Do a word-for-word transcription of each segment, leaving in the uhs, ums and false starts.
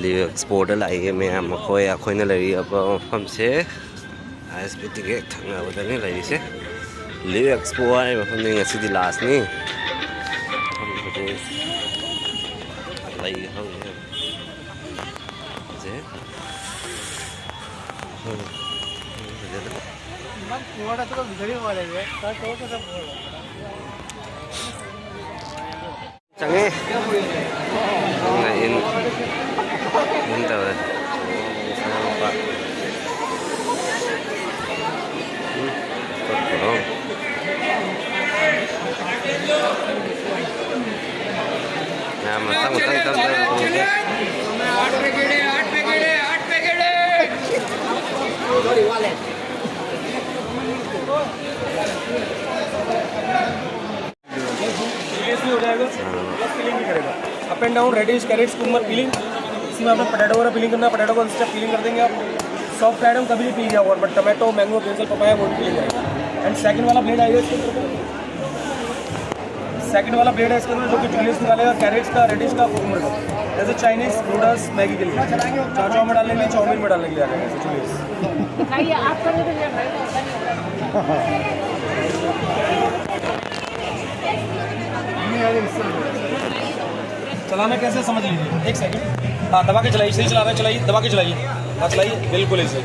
ꯂꯤꯚ ꯑꯦꯛꯁꯄꯣꯗ ꯂꯥꯛꯏ ꯃꯌꯥꯝ꯫ ꯑꯩꯈꯣꯏ ꯑꯩꯈꯣꯏꯅ ꯂꯩꯔꯤꯕ ꯃꯐꯝꯁꯦ ꯑꯥꯏ ꯑꯦꯁ ꯕꯤ ꯇꯤꯒꯤ ꯍꯦꯛ ꯊꯪꯅꯕꯗꯅꯤ ꯂꯩꯔꯤꯁꯦ꯫ ꯂꯤꯚ ꯑꯦꯛꯁꯄꯣ ꯍꯥꯏꯔꯤꯕ ꯃꯐꯝꯅꯤ꯫ ꯉꯁꯤꯗꯤ ꯂꯥꯁꯅꯤ꯫ ꯃꯐꯝꯁꯦ ꯂꯩ ꯈꯪꯗꯦ꯫ ꯐꯖꯩ꯫ ꯐꯖꯩ꯫ ꯆꯪꯉꯦ꯫ ꯅꯪꯅ ꯏꯟ, ꯏꯟ ꯇꯧꯔꯦ꯫ ꯎꯝ, ꯆꯠꯈ꯭ꯔꯣ꯫ ꯃꯌꯥꯝ ꯃꯊꯪ ꯃꯊꯪ ꯇꯞ ꯇꯞꯅ ꯇꯧꯔꯁꯦ꯫ सीरियसली हो जाएगा। प्लस पीलिंग भी करेगा। Up and down radish carrots के ऊपर पीलिंग। इसी में आपने पोटैटो वगैरह पीलिंग करना, पोटैटो को एक्स्ट्रा पीलिंग कर देंगे आप। सॉफ्ट आइटम कभी नहीं पी जाओ, और but tomato, mango, brinjal, papaya, वो पीलिंग करेगा। एंड सेकंड वाला ब्लेड आएगा इसके ऊपर। सेकंड वाला ब्लेड है इसके अंदर, जो कि जूलियस निकालेगा कैरेट्स का, रेडिश का, कुकुम्बर का। जैसे चाइनीज नूडल्स, मैगी के लिए चाउचाउ में डालने के लिए, चाउमीन में डालने के लिए आ जाएगा जैसे जूलियस। खाइए, आपका नहीं तो मेरा भाई होता नहीं होता। चलाना कैसे, समझ लीजिए। एक सेकंड। हाँ, दबा के चलाइए, सही चला रहे हैं, चलाइए, दबा के चलाइए। हाँ, चलाइए, बिल्कुल ऐसे।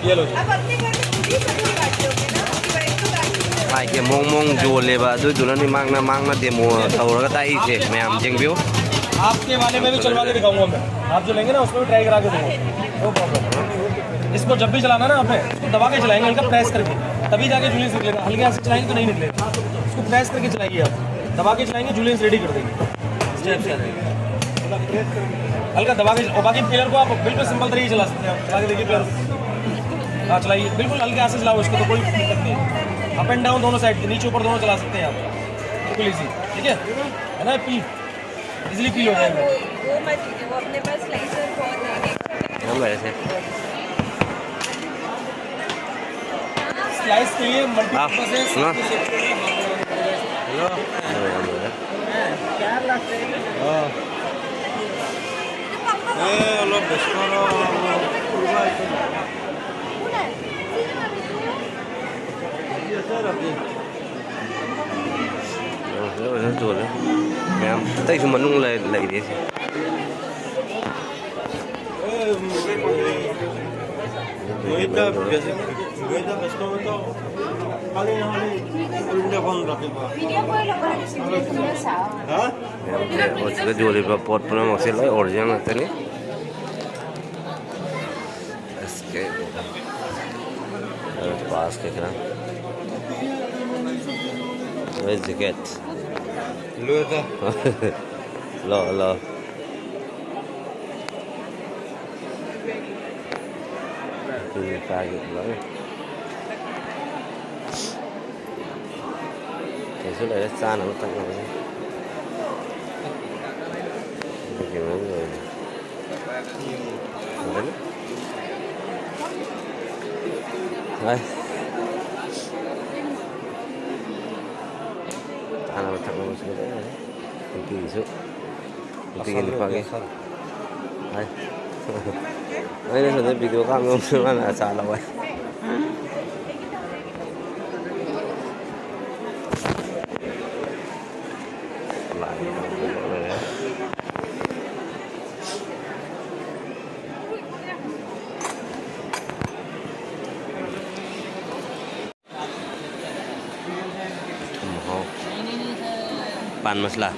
ये लो जी। अब अपने घर में खुद ही सब्जी काटते होंगे ना, आपकी वाइफ तो काटती है। ꯃꯥꯏꯁꯦ ꯃꯑꯣꯡ ꯃꯑꯣꯡ ꯌꯣꯜꯂꯦꯕ, ꯑꯗꯨꯗꯨꯅꯅꯤ ꯃꯥꯡꯅ ꯃꯥꯡꯅ ꯗꯦꯃꯣ ꯇꯧꯔꯒ ꯇꯥꯛꯏꯁꯦ꯫ ꯃꯌꯥꯝ ꯌꯦꯡꯕꯤꯌꯨ꯫ आपके वाले में भी चलवा के दिखाऊंगा मैं। आप जो लेंगे ना, उसमें भी ट्राई करा के दूंगा। No problem. इसको जब भी चलाना ना आपने, इसको दबा के चलाएंगे, हल्का प्रेस करके, तभी जाके जूलियस निकलेगा। हल्के हाथ से चलाएंगे तो नहीं निकलेगा। इसको प्रेस करके चलाइए आप, दबा के चलाएंगे, जूलियस रेडी कर देंगे। स्टेप से आ जाएगा। हल्का दबा के, और बाकी पिलर को आप बिल्कुल सिंपल तरीके से चला सकते हैं। चला के देखिए पिलर। हाँ, चलाइए, बिल्कुल हल्के हाथ से चलाओ इसको, तो कोई दिक्कत नहीं है। अप एंड डाउन दोनों साइड, नीचे ऊपर दोनों चला सकते हैं आप, बिल्कुल ईजी। ठीक है, है ना? पी, इजीली पील हो जाएगा। वो मत लीजिए, वो अपने पास स्लाइसर बहुत है। हम ऐसे। स्लाइस के लिए मल्टीपर्पज है। हाँ, सुनो। हेलो। हाँ। ꯑꯦ, ꯑꯣꯂꯣꯞ ꯕꯦꯁꯀꯣꯔꯣ꯫ ꯂꯣꯏꯅ ꯌꯣꯜꯂꯦ꯫ ꯃꯌꯥꯝ ꯑꯇꯩꯁꯨ ꯃꯅꯨꯡ ꯂꯩ-, ꯂꯩꯔꯤ꯫ ꯅꯣꯏꯗ ꯕꯦꯁ-, ꯅꯣꯏꯗ ꯕꯦꯁꯀꯣꯔꯣ ꯇꯧ꯫ ꯍꯥ? ꯃꯌꯥꯝꯁꯦ ꯍꯧꯖꯤꯛꯇ ꯌꯣꯜꯂꯤꯕ ꯄꯣꯠ ꯄꯨꯝꯅꯃꯛꯁꯦ ꯂꯣꯏ ꯑꯣꯔꯤꯖꯤꯅꯦꯜ ꯉꯥꯛꯇꯅꯤ꯫ ꯑꯦꯁ ꯀꯦ꯫ ꯄꯥꯁ ꯀꯩꯀꯥ꯫ ꯂꯣꯏ ꯖꯦꯀꯦꯠ꯫ ꯂꯣꯏꯗ꯫ ꯂꯣ, ꯂꯣ꯫ ꯅꯨꯄꯤ ꯅꯨꯄꯥꯒꯤ ꯂꯣꯏ꯫ ꯀꯩꯁꯨ ꯂꯩꯔꯦ ꯆꯥꯅꯕ ꯊꯛꯅꯕꯁꯦ꯫ ꯑꯗꯨꯒꯤ ꯃꯑꯣꯡ ꯂꯣꯏꯔꯦ꯫ ꯐꯖꯅ꯫ ꯍꯣꯏ꯫ ꯆꯥꯅꯕ ꯊꯛꯅꯕꯁꯨ ꯂꯣꯏ ꯂꯩꯔꯦ꯫ ꯅꯨꯄꯤꯒꯤꯁꯨ꯫ ꯅꯨꯄꯤꯒꯤ ꯑꯁꯜ ꯅꯨꯄꯥꯒꯤ꯫ ꯅꯨꯄꯤ ꯑꯁꯜ꯫ ꯍꯥꯏ꯫ ꯑꯩꯅ ꯁꯣꯝꯗ ꯚꯤꯗꯤꯑꯣ ꯀꯥꯞꯅꯕ ꯃꯥꯅ ꯑꯆꯥ ꯂꯧꯋꯦ꯫ पान मसला।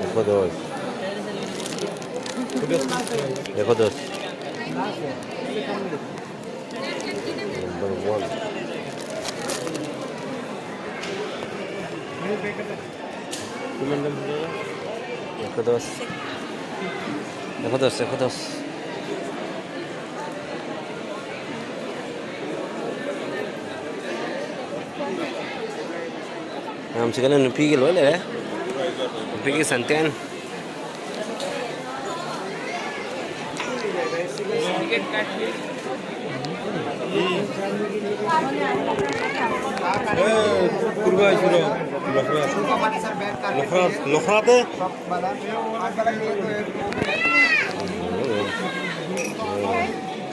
देखो दोस्त, देखो दोस्त। Number one. देखो दोस्त, देखो दोस्त, देखो दोस्त। ꯃꯌꯥꯝꯁꯤꯒꯅ ꯅꯨꯄꯤꯒꯤ ꯂꯣꯏ ꯂꯩꯔꯦ꯫ ꯅꯨꯄꯤꯒꯤ ꯁꯟꯇꯦꯟ꯫ এ, পূর্বে আইছিল। লখৰা, লখৰা, লখৰাতে।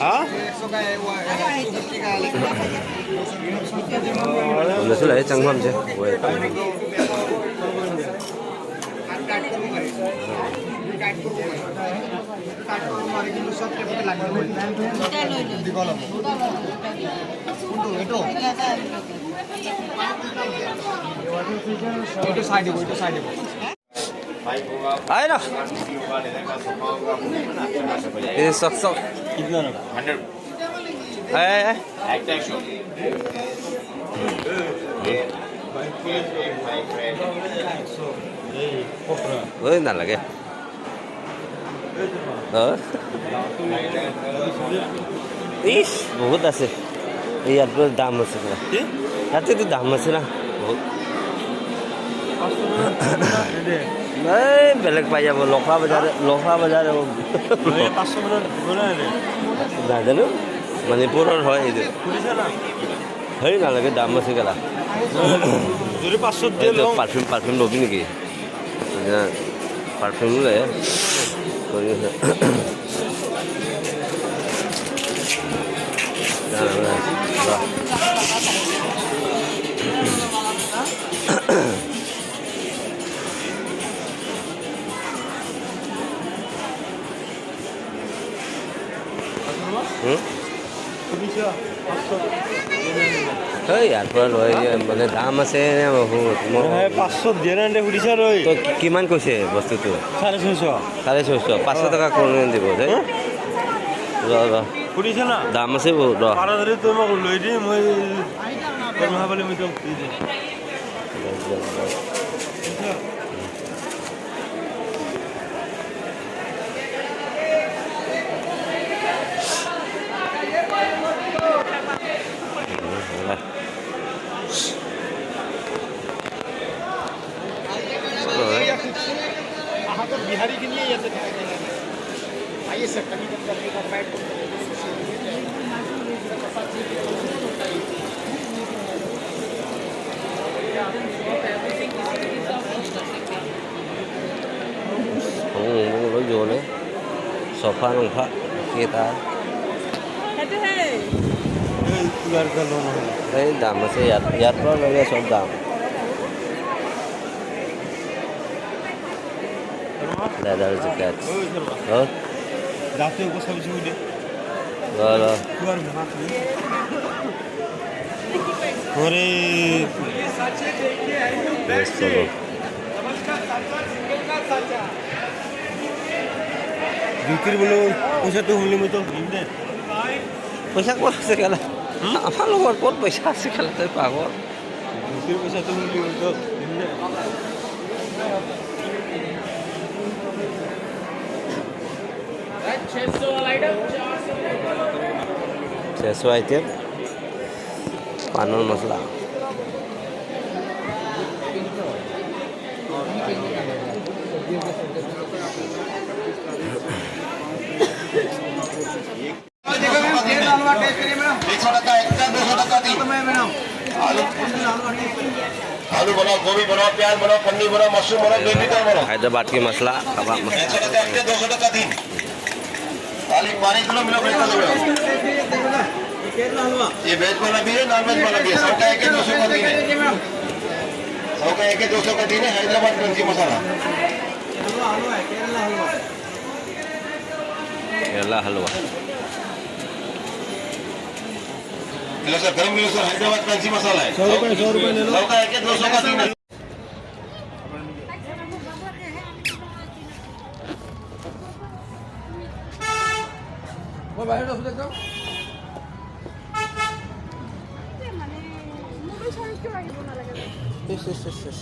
হা? ꯅꯁꯨ ꯂꯥꯛꯑꯦ ꯆꯪꯐꯝꯁꯦ꯫ এইটো চাই দিব, এইটো চাই দিব। আয় না। এই চক চক। হাণ্ড্ৰেড। আয়, আয়, আয়। ঐ, নালাগে। অ? ইছ, বহুত আছে। এই ইয়াত বোলে দাম আছে পুৰা। কি? ইয়াতেতো দাম আছে না, বহুত। এই বেলেগ পাই যাব, লখৰা বজাৰ, লখৰা বজাৰ। এই পাঁচশ মানত দিব নে নাই? নাজানো, মণিপুৰৰ হয় এইটো। সুধিছা না? হেৰি নালাগে, দাম আছে কেলা। যদি পাঁচশত দিয়ে এইটো লওঁ। পাৰফিউম, পাৰফিউম ল'বি নেকি? এতিয়া পাৰফিউম লৈ। হুম? এই ইয়াৰ পৰা লৈ যে, মানে, দাম আছে নে বহুত? মই নহয়, পাঁচশত দিয়ে নে নিদিয়ে সুধিছা তই? তই কি-, কিমান কৈছে বস্তুটো? চাৰে ছয়শ। চাৰে ছয়শ, পাঁচশ টকা কমাই দিব দেই। হা? ৰ, ৰ। সুধিছা না? দাম আছে বহুত, ৰ। পাৰা যদি তই মোক লৈ দি, মই দৰমহা পালে মই তোক দি দিম। ꯐꯃꯨꯡ ꯅꯨꯡꯃꯨꯡ ꯂꯣꯏ ꯌꯣꯜꯂꯦ꯫ ꯁꯣꯐꯥ ꯅꯨꯡꯐꯥ ꯀꯦ ꯇꯥꯔꯦ꯫ ꯑꯩ ꯗꯥꯝ ꯑꯁꯦ ꯌꯥꯠ-, ꯌꯥꯠꯄ ꯂꯣꯏꯔꯦ, ꯁꯣꯝ ꯗꯥꯝ꯫ Leather jackets. ꯍꯣꯏ꯫ ꯂꯣ, ꯂꯣ꯫ ꯍꯣꯔꯦ꯫ Yes, ꯆꯠꯂꯣ꯫ ꯖꯣꯇꯤꯔ ꯕꯣꯂꯣ, ꯄꯩꯁꯥ ꯇꯨ ꯍꯨꯝꯂꯤ ꯃꯣꯏ ꯇꯣ, ꯌꯦꯡꯗꯦ꯫ ꯄꯩꯁꯥ ꯀꯣꯟ ꯁꯦ ꯀꯂ꯫ ꯍꯝ? ꯑꯐꯥꯜ ꯂꯣ ꯀꯣꯟ ꯄꯩꯁꯥ ꯁꯦ ꯀꯂ ꯇ ꯄꯥꯒꯣ꯫ ꯖꯣꯇꯤꯔ ꯄꯩꯁꯥ ꯇꯨ ꯍꯨꯝꯂꯤ ꯃꯣꯏ ꯇꯣ, ꯌꯦꯡꯗꯦ꯫ छह सौ item। पान और मसाला। एक सौ टका, एक का दो सौ टका दी। आलू, आलू बनाओ, गोभी बनाओ, प्याज बनाओ, पन्नी बनाओ, मशरूम बनाओ, बेबी कॉर्न बनाओ। हैदराबाद की मसाला, कबाब मसाला। एक सौ टका, एक का दो सौ टका दी। खाली पानी किलो मिलो, ब्रेक कर दो। ये वेज वाला भी है, नॉन वेज वाला भी है। सबका एक एक दो सौ का तीन है। सबका एक एक दो सौ का तीन है, हैदराबाद क्रंची मसाला। केरला हलवा। मिलो सर, गरम मिलो सर, हैदराबाद क्रंची मसाला है। सौ रुपए, सौ रुपए ले लो। सबका एक एक दो सौ का तीन है। মই বাহিৰত আছো একদম। মানে, মোবাইল চাৰ্জ কিয় আহিব নালাগে? ইছ, ইছ, ইছ, ইছ।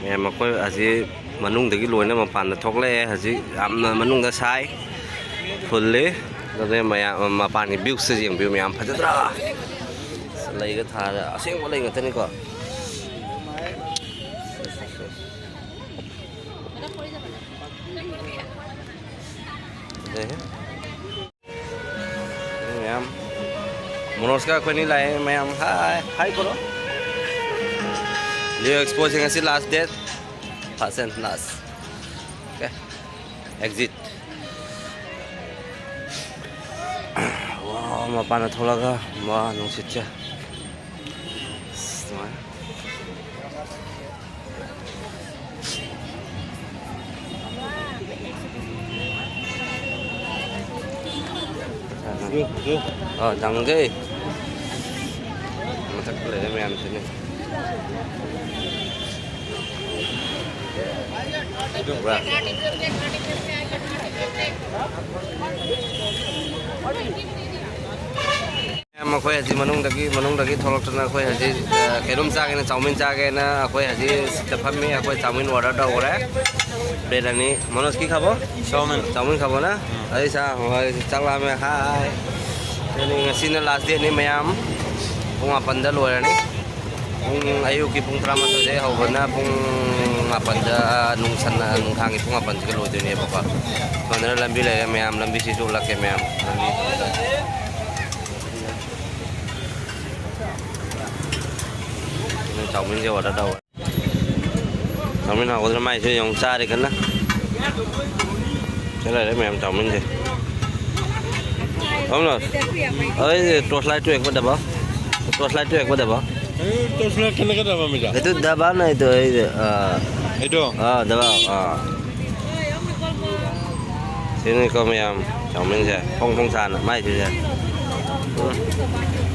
ꯑꯦ, ꯃꯈꯣꯏ ꯑꯁꯤ ꯃꯅꯨꯡꯗꯒꯤ ꯂꯣꯏꯅ ꯃꯄꯥꯟꯗ ꯊꯣꯛꯂꯛꯑꯦ꯫ ꯍꯧꯖꯤꯛ ꯌꯥꯝꯅ ꯃꯅꯨꯡꯗ ꯁꯥꯏ, ꯐꯨꯜꯂꯤ꯫ ꯑꯗꯨꯅ ꯃꯌꯥꯝ ꯃꯄꯥꯟꯒꯤ ꯚ꯭ꯌꯨꯁꯦ ꯌꯦꯡꯕꯤꯌꯨ ꯃꯌꯥꯝ, ꯐꯖꯗ꯭ꯔꯥ? ꯂꯩꯒ ꯊꯥꯔꯦ, ꯑꯁꯦꯡꯕ ꯂꯩ ꯉꯥꯛꯇꯅꯤꯀꯣ꯫ ꯐꯖꯩꯍꯦ꯫ ꯃꯌꯥꯝ ꯃꯣꯅꯣꯁꯀ ꯑꯩꯈꯣꯏꯅꯤ ꯂꯥꯛꯑꯦ ꯃꯌꯥꯝ꯫ ꯍꯥꯏ, ꯍꯥꯏ ꯀꯣꯔꯣ꯫ Leo Expo ꯁꯦ ꯉꯁꯤ last date, first and last꯫ Okay, exit꯫ ꯋꯥ, ꯃꯄꯥꯟꯗ ꯊꯣꯛꯂꯒ, ꯋꯥ, ꯅꯨꯡꯁꯤꯠꯁꯦ꯫ ꯑꯁ, ꯅꯨꯡꯉꯥꯏ꯫ ꯑꯥ, ꯆꯪꯉꯒꯦ꯫ ꯃꯊꯛꯇ ꯂꯩꯔꯦ ꯃꯌꯥꯝꯁꯤꯅꯦ꯫ ꯎꯕ꯭ꯔꯥ? ꯃꯈꯣꯏ ꯍꯧꯖꯤꯛ ꯃꯅꯨꯡꯗꯒꯤ, ꯃꯅꯨꯡꯗꯒꯤ ꯊꯣꯛꯂꯛꯇꯅ ꯑꯩꯈꯣꯏ ꯍꯧꯖꯤꯛ, ꯑ, ꯀꯩꯅꯣꯝ ꯆꯥꯒꯦꯅ, ꯆꯥꯎꯃꯤꯟ ꯆꯥꯒꯦꯅ ꯑꯩꯈꯣꯏ ꯍꯧꯖꯤꯛ ꯁꯤꯗ ꯐꯝꯃꯤ꯫ ꯑꯩꯈꯣꯏ ꯆꯥꯎꯃꯤꯟ order ꯇꯧꯈ꯭ꯔꯦ, plate ꯑꯅꯤ꯫ ꯃꯅꯣꯖꯀꯤ ꯈꯥꯕꯣ? ꯆꯥꯎꯃꯤꯟ꯫ ꯆꯥꯎꯃꯤꯟ ꯈꯥꯕꯣꯅ? ꯎꯝ꯫ ꯑꯩ ꯆꯥ-, ꯍꯣꯏ, ꯆꯥꯛ ꯂꯥꯝꯃꯦ꯫ ꯍꯥꯏ꯫ ꯑꯗꯨꯅꯤ, ꯉꯁꯤꯅ last date ꯅꯤ ꯃꯌꯥꯝ꯫ ꯄꯨꯡ ꯃꯥꯄꯟꯗ ꯂꯣꯏꯔꯅꯤ꯫ ꯄꯨꯡ, ꯑꯌꯨꯛꯀꯤ ꯄꯨꯡ ꯇꯔꯥꯃꯥꯊꯣꯏꯗꯒꯤ ꯍꯧꯕꯅ ꯄꯨꯡ ꯃꯥꯄꯟꯗ, ꯅꯨꯡꯁꯟꯅ, ꯅꯨꯡꯗꯥꯡꯒꯤ ꯄꯨꯡ ꯃꯥꯄꯟꯁꯤꯒ ꯂꯣꯏꯗꯣꯏꯅꯦꯕꯀꯣ꯫ ꯁꯣꯝꯗꯅ ꯂꯝꯕꯤ ꯂꯩꯔꯦ ꯃꯌꯥꯝ, ꯂꯝꯕꯤꯁꯤꯁꯨ ꯎꯠꯂꯛꯀꯦ ꯃꯌꯥꯝ꯫ ꯂꯝꯕꯤ꯫ ꯆꯥꯎꯃꯤꯟꯁꯦ order ꯇꯧꯔꯦ꯫ ꯆꯥꯎꯃꯤꯟ ꯍꯥꯎꯒꯗ꯭ꯔꯥ ꯃꯥꯏꯁꯨ ꯌꯦꯡꯉꯨ ꯆꯥꯔꯦ ꯀꯟꯅ꯫ ꯁꯤ ꯂꯩꯔꯦ ꯃꯌꯥꯝ ꯆꯥꯎꯃꯤꯟꯁꯦ꯫ ꯀꯝꯅꯣ? ꯑꯩ torch light ꯇꯨ ꯌꯦꯡꯀꯗꯕ꯫ Torch light ꯇꯨ ꯌꯦꯡꯀꯗꯕ꯫ Torch light ꯀꯟꯅ ꯀꯗꯕ ꯃꯤꯗ? এইটো দাবা নাই তো, এই যে, ꯑꯥ, এইটো? ꯑꯥ, ꯗꯕꯥ, ꯑꯥ꯫ ꯁꯤꯅꯤꯀꯣ ꯃꯌꯥꯝ, ꯆꯥꯎꯃꯤꯟꯁꯦ, ꯐꯣꯡ ꯐꯣꯡ ꯁꯥꯅ ꯃꯥꯏꯁꯤꯁꯦ꯫ ꯎꯝ꯫